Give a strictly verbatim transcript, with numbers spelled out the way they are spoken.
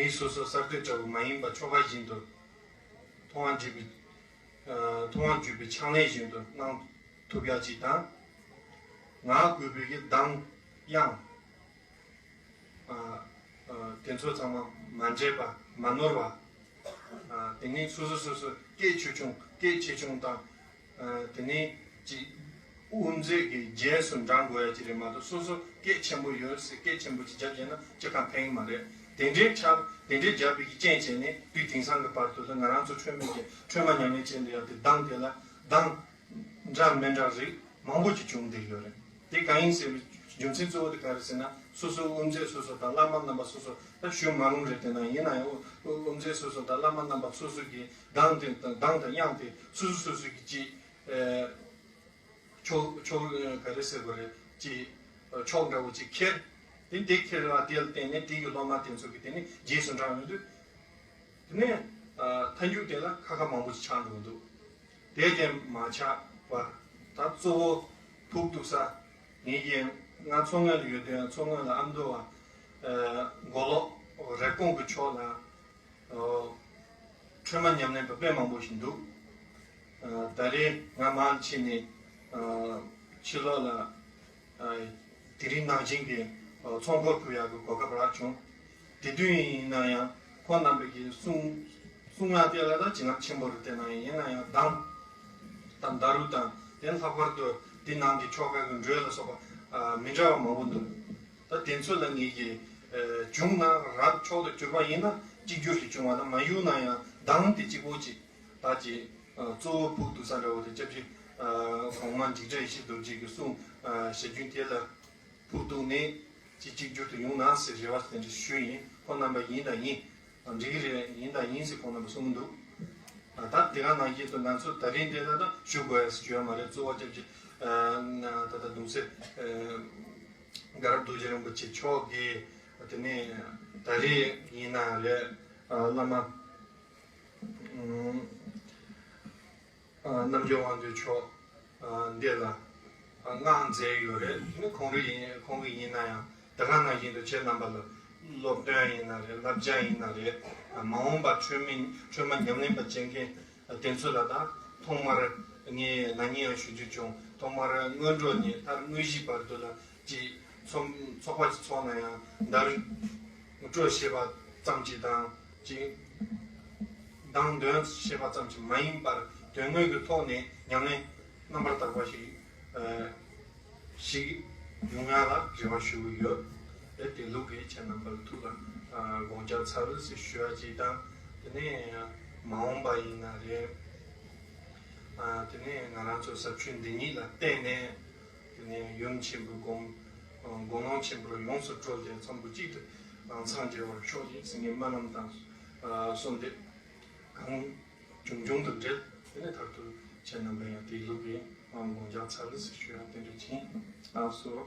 མི་སོ་སོ་གསར་གཏོད་འདྲ་བོ་མ་ཡིན་པ་ཆོ་ག་བཞིན་དུ་མཐོང་བ་བརྒྱུད་པའི་ཨ་མཐོང་བ་བརྒྱུད་པའི་ཕྱག་ལེན་བཞིན་དུ་གནང་ཐུབ་ཡག་ཅིག་དང་། ངག་གུས་པའི་གི་གདངས་དབྱངས་ཨ་ཨ་དེ་ཚོ་ཚང་མ་མ་འདྲེས་པ་མ་ནོར་བ། ཨ་དེ་ནས་སོ་སོ་སོ་སོ་སྐད་ཆེ་ཆུང་སྐད་ཆེ་ཆུང་དང་། ཨ་དེ་ནས་ཅིག་དབུ་མཛད་ཀྱི་རྗེས་སུ་འབྲང་དགོས་ཡ་ཅིག་རེད་མ་གཏོགས། སོ་སོ་སྐད་ཆེན་པོ་ཡོད་ཟེར་སྐད་ཆེན་པོ་ཅིག་རྒྱབ་བྱས་ན་ཅི་གང་ཕན་གི་མ་རེད། དེ་འདྲའི་ཆ་དེ་འདྲའི་རྒྱབ་པའི་གི་རྐྱེན་བྱས་ནས་དུས་དེང་སང་གི་བར་དུ་ལ་ང་རང་ཚོ་ཁྲོས་མའི་གི་ཁྲོས་མ་ཉམས་ལེན་བྱས་འདི་ཡ་དེ་གདངས་དེ་ལ་གདངས་འདྲ་མི་འདྲ་རིགས་མང་པོ་ཅིག་བྱུང་བསྡད་ཡོད་རེད། དེ་གང་ཡིན་ཟེར་བའི་རྒྱུ་མཚན་གཙོ་བོ་དེ་ག་རེ་ཟེར་ན། སོ་སོའི་དབུ་མཛད་སོ་སོ་དང་བླ་མ་རྣམ་པ་སོ་སོ་ད་ཞུ་མ་རུང་རེད། དེ་ན་ཡིན་ན་ཡང་དབུ་དབུ་མཛད་སོ་སོ་དང་བླ་མ་རྣམ་པ་སོ་སོ་གི་གདངས་དེ་དང་གདངས་དང་དབྱངས་དེ་སོ་སོ་སོ་སོ་གི་ཅིག་ཨེ་ཕྱོགས་ཕྱོགས་ཨེ་ག་རེ་ཟེར་དགོས་རེད། ཅིག་ཨེ་ཕྱོགས་འདྲ་བོ་ཅིག་ཁྱེར། དེ་འདི་ཁྱེར་བ་དེ་ལ་བརྟེན་ནས་དེ་གི་སློབ་མ་དེ་ཚོ་གི་དེ་ནི་རྗེས་སུ་འབྲང་ཡོང་དུས། དེ་ནས་ཨ་མཐའ་མཇུག་དེ་ལ་ཁ་ཁ་མང་པོ་ཅིག་ཆགས་འགྲོ་གི་འདུག་དེ་དེ་མ་ཆགས་པར་ད་གཙོ་བོ་ཕུགས་གཏུགས་ས། ངེད་ཀྱིས་ང་མཚོ་སྔོན་ལ་ཡོད་དུས་མཚོ་སྔོན་ལ་ཨ་མདོ་བ་ཨ་མགོ་ལོག་རེབ་གོང་གི་ཕྱོགས་ལ་ཨ་ཁྲོས་མ་ཉམས་ལེན་པ་དཔེ་མང་པོ་ཞིག་འདུག་ཨ་ད་རེས་ང་མར་ཕྱིན་ནས་ཨ་ཕྱི་ལོགས་ལ་ཨ་དེ་རིང་ནང་བཞིན་གྱི་ཨ་ཚོགས་འཁོར་ཕུལ་ཡག་གི་གོ་སྐབས་རག་བྱུང་། དེ་དུས་ཡིན་ན་ཡང་ཁོང་རྣམ་པས་ཀྱི་གསུང་གསུང་ཡག་དེ་ལ་ད་བྱིན་རླབས་ཆེན་པོ་རེད། དེ་ན་ཡང་ཡིན་ན་ཡང་གདངས་དང་ད་རུ་དང་དེ་ལྷག་པར་དུ་དེ་ནང་གི་ཆོ་ག་གི་འགྲོས་ལ་སོགས་པ་ཨ་མི་འདྲ་བ་མང་པོ་འདུག་ད་དེ་ཚོ་ལ་ངེད་ཀྱིས་ཨ་བྱུང་ན་རབ་མཆོག་ཏུ་གྱུར་པ་ཡིན་ན་གཅིག་གྱུར་ཞིག་བྱུང་བ་དང་། མ་བྱུང་ན་ཡང་གདངས་དེ་གཅིག་པོ་གཅིག་ད་ཅིག་ཨ་གཙོ་བོ་ཕུགས་གཏུགས་ས་འདྲ་བོ་དེ་སྐྱབས་རྗེ་ཨ་གོང་མ་འཇིགས་བྲལ་ཡེ་ཤེས་རྡོ་རྗེ་གི་གསུང་ཨ་ཞལ་རྒྱུན་དེ་ལ་ཕུགས་གཏུགས་ནས་ཅིག་གཅིག་གྱུར་དུ་ཡོང་ན་ཟེར་རེ་བ་དེ་འདྲ་ཞུས་ཡིན། ཁོང་རྣམ་པ་ཡིན་དང་ཡིན། ཨ་འགྲིག་གི་རེད། ཡིན་དང་ཡིན་ཟེར་ཁོང་རྣམ་པ་གསུང་གི་འདུག་ཨ་ད་དེ་ག་ནང་བཞིན་དུ་ང་ཚོ་ད་རིང་དེ་ལ་ད་ཞུ་དགོས་ཡ་ཟེར་ཞུ་ཡ་མ་རེད། གཙོ་བོ་སྐྱབས་རྗེ་ཨ་ད་ལྟ་གདུང་སྲས་ཨ་དགའ་རབ་རྡོ་རྗེ་རིན་པོ་ཆེ་མཆོག་གིས་དེ་ནས་ད་རེས་ཡིན་ན་རེད། ཨ་བླ་མ་ཨ་ཨ་རྣམ་རྒྱལ་དབང་འདུས་མཆོག་ཨ་འདི་ལ་ཨ་མངགས་མཛད་ཡོད་རེད། དེ་ནི་ཁོང་རང་ཡིན། ཁོང་གིས་ཡིན་ན་ཡང་དེ་ག་ནང་བཞིན་དུ་ཁྱེད་རྣམ་པ་ལ་སློབ་སྟོན་ཡིན་ན་རེད། བསླབ་བྱ་ཡིན་ན་རེད། ཨ་མ་འོངས་པ་ཁྲོས་མ་ཁྲོས་མ་ཉམས་ལེན་པ་བྱེད་མཁན་དེ་ཚོ་ལ་ད་ཐོག་མར་ངས་ན་ནིང་ཡང་ཞུ་རྒྱུ་བྱུང་། ཐོག་མར་སྔོན་འགྲོ་ནས་མཐར་དངོས་གཞིའི་བར་དུ་ལ་ཅིག་ཚོགས་ཚོགས་པ་ཅིག་ཚོགས་ན་ཡང་བརྡ་སྤྲོད་ཤེས་པ་ཙམ་ཅིག་དང་། ཅིག་གདངས་འདོན་ཤེས་པ་ཙམ་ཅིག་མ་ཡིན་པར་དོན་དངོས་ཀྱི་ཐོག་ནས་ཉམས་ལེན་རྣམ་པར་དག་པ་ཞིག་ཨ་ཞིག་ཡོང་ཡ་ལ་རེ་བ་ཞུ་གི་ཡོད། དེ་དེ་ལུགས་ཀྱི་ཁྱེད་རྣམ་པ་ལ་ཐུགས་ལ་ཨ་དགོངས་འཇགས་ཚར་ཟེར་ཞུ་ཡ་ཅིག་དང་། དེ་ནས་མ་འོངས་པ་ཡིན་ན་རེད། ཨ་དེ་ནས་ང་རང་ཚོ་ཟབ་ཆོས་འདི་ཉིད་ལ་བརྟེན་ནས། དེ་ནས་ཡུམ་ཆེན་པོའི་དགོངས་དགོངས་ཀློང་ཆེན་པོར་ཡོངས་སུ་གྲོལ་ཏེ་ཚོམ་བུ་གཅིག་ཏུ་འཚང་རྒྱ་བར་ཤོག་ཅིག་ཟེར་ངས་སྨོན་ལམ་དང་གསོལ་འདེབས་གང་བྱུང་བྱུང་དུ་འབྲེལ། དེ་ནས་མཐར་ཐུག་ཁྱེད་རྣམ་པ་ཡང་དེའི་ལུགས་ཀྱི་དགོངས་འཇགས་ཚར་ཟེར་ཞུ་ཡང་དེ་འདྲ་བྱིན་ཨ་སོ།